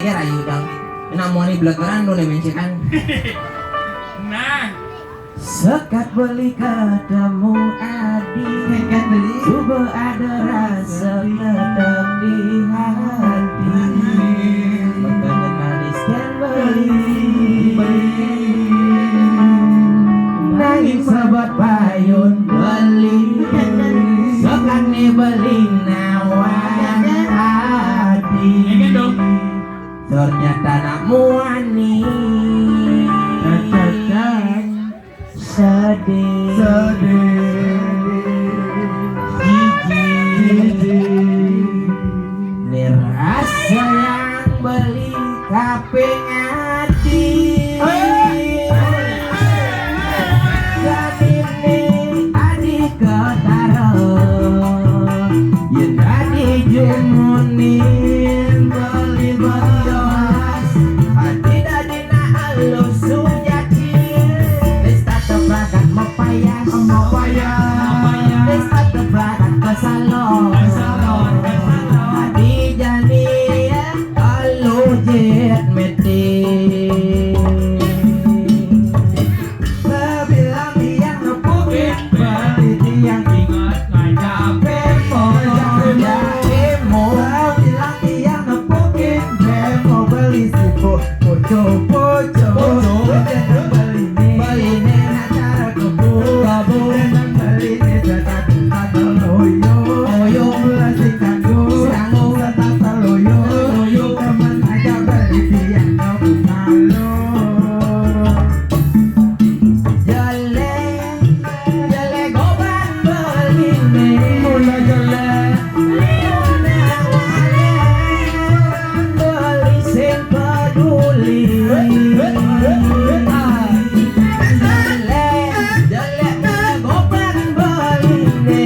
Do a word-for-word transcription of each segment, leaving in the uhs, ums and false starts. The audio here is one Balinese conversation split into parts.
Rayu dang. Kena muani belekeran lu nih mencikan. Nah. Sekat beli ketemu Adi. Sekat beli. Coba ada rasa tetap di hati. Makanya manis kan beli. Nangis sahabat payun beli. Sekat nih beli nawan Adi. Ternyata nak muani. Sedih. Sedih. Jijik. Jijik. Ini rasa yang beli kaping ati. Jadi ini adik ketara. Yen dadi jumunin beli beli. Ati dadi na alus sujati. Wis tetep ragat mepayas. Mepayas. Wis tetep ragat kesalon. Kesalon, kesalon. Ati jani ya alus jet meti. Sebilang tiang nepukin beli tiang ingat ngajak bemo. Ngajak bemo. Sebilang tiang nepukin bemo beli sipuk pucuk-pucuk. Pucuk. Beli ni. Beli ni acara kebun. Kebun. Beli ni tetap Loyo, loyo, sing kanggo, kanggo, tetap loyo, loyo, temen aja beli tiang kau buka lo. Jale, jale goban beli ne. Mula jale. Beli sing peduli. Jale, jale goban beli ne.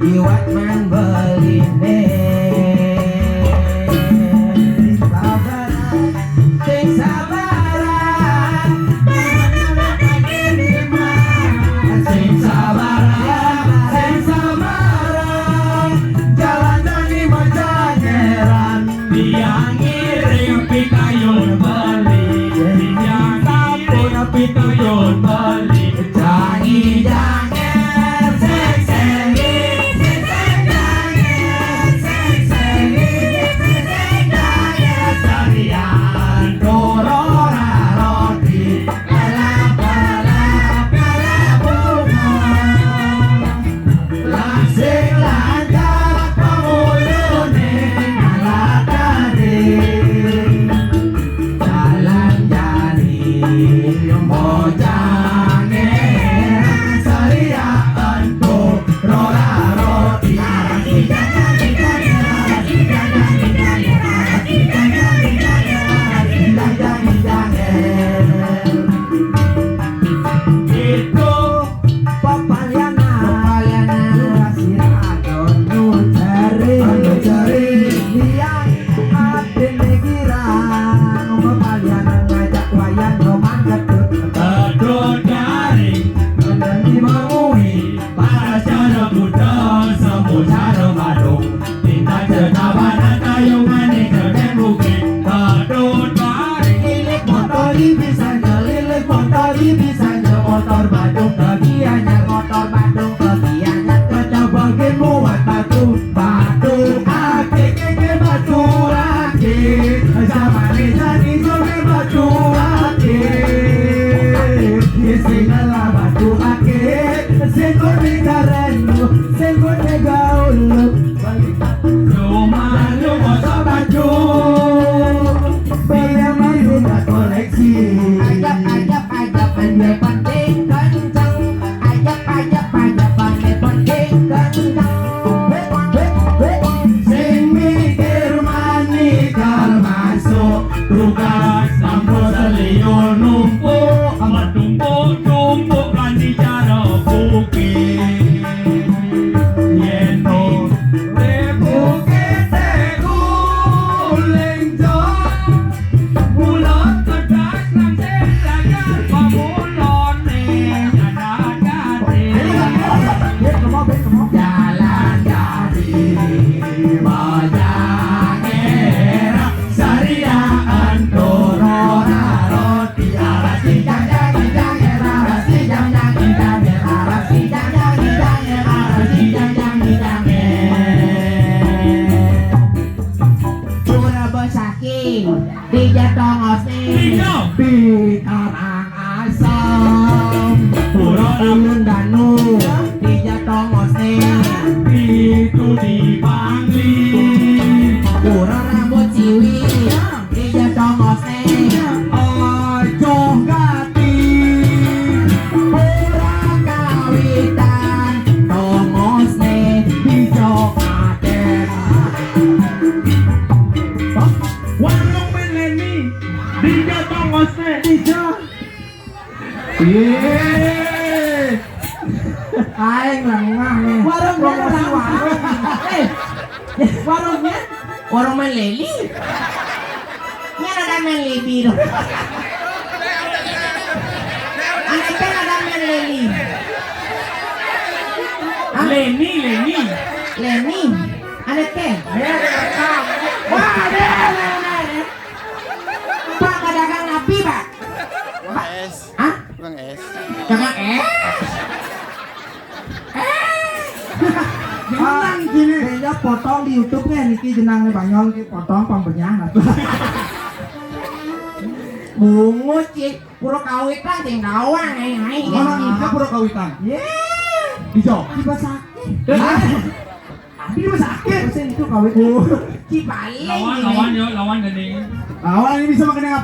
Liwat man beline. Sing sabaran, sing sabaran. Sing sabaran, sing sabaran. Jalan dani majangeran. Tiang ngiring pitayun beli. Tiang sampun pitayun beli. Jangi-jangi, sing-sengi, sing-sengi, sing-sengi, sing-sengi, sarian, dorora, roti, lalap, lalap, lalap, bunga. Lasing lancar pamulune, ala tadi Di Jatongosé. Di Karangasem. Pura Ulun Danu. Di Jatongosé. Itu di Bangli. Pura Rambut Siwi. Di Jatongosé. Ajoh Gati. Pura Kawitan. Tongosé. Di Jokaten. Warung Meleni. Di Jatongosé. Di Jo. Ih. Aing lengah nih. Warung Promosi warung. Eh, warungnya? Warung Meleli. Ini ada Meleli dong. Aneh kan ada Meleli. Hah? Leni, Leni. Leni. Aneh kan? Wah, ada, ada, ada, ada. Pak, pedagang napi, Pak? Hah? Bang S. Jangan eh. Eh. Jenang gini. Kayaknya potong di YouTube nih, Niki jenang nih Banyol, ki potong pang benyah. Bungut, Cik. Pura Kawitan, cing doang, aing, aing. Mana nih, Pura Kawitan? Ye. Di Jo. Di Pasakit. Hah? Di Pasakit. Sing itu Kawitan. Cipali. Lawan, lawan, yo, lawan gandeng. Lawan ini bisa makan yang